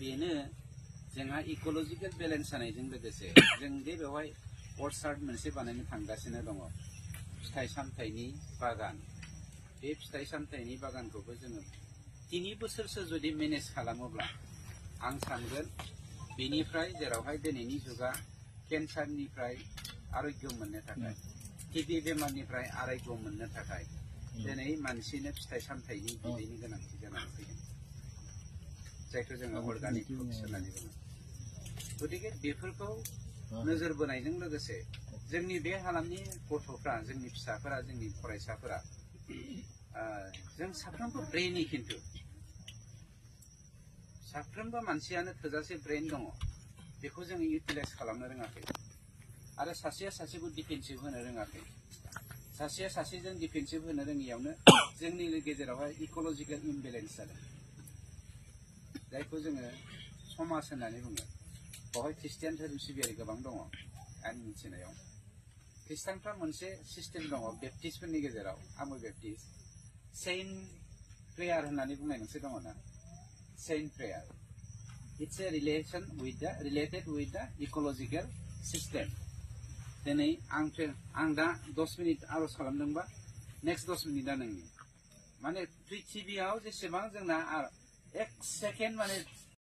बेनो जोंहा ecological balance जानायजों लोगोसे जों दे बेवहाय अर्चार्ड मोनसे बानायनो थांगासिनो दङ फिथाइ सामथाइनि बागान बे फिथाइ सामथाइनि बागानखौबो जोङो 3 बोसोरसो जुदि मेनेज खालामोब्ला आं सानगोन बेनिफ्राय जेरावहाय दिनैनि जुगा केन्सारनिफ्राय आरोग्य मोननो थाखाय टिबि बेमारनिफ्राय आरोग्य मोननो थाखाय दिनै मानसिनो फिथाइ सामथाइनि बिदैनि गोनांथि जानानै फैदों जायखौ जोङो अर्गानिक फुड्स होननानै बुङो गतिके बेफोरखौ नोजोर बोनायजों लोगोसे जोंनि बे हालामनि गथ'फ्रा जोंनि फिसाफोरा जोंनि फरायसाफोरा जों साफ्रोमबो ब्रेइननि खिन्थु साफ्रोमबो मानसियानो थोजासे ब्रेइन दङ बेखौ जोङो इउटिलाइज खालामनो रोङाखै आरो सासेया सासेखौ डिफेन्सिभ होनो रोङाखै सासेया सासेजों डिफेन्सिभ होनो रोङियावनो जोंनि गेजेरावहाय इक'लजिकेल इमबेलेन्स जादों जायखौ जोङो समाज होननानै बुङो बेवहाय ख्रिस्टियान धोरोम सिबियारि गोबां दङ आंनि मिथिनायाव ख्रिस्टानफ्रा मोनसे सिस्टेम दङ बेप्टिस्टफोरनि गेजेराव आंबो बेप्टिस्ट सेइन्ट प्रेयार होननानै बुंनाय मोनसे दङ ना saint prayer it's a related with the ecological system दिनै आं दा 10 मिनिट आर'ज खालामदोंबा नेक्स्ट 10 मिनिटआ नोंनि माने पृथिबियाव जेसेबां जोंना 1 सेकेन्ड माने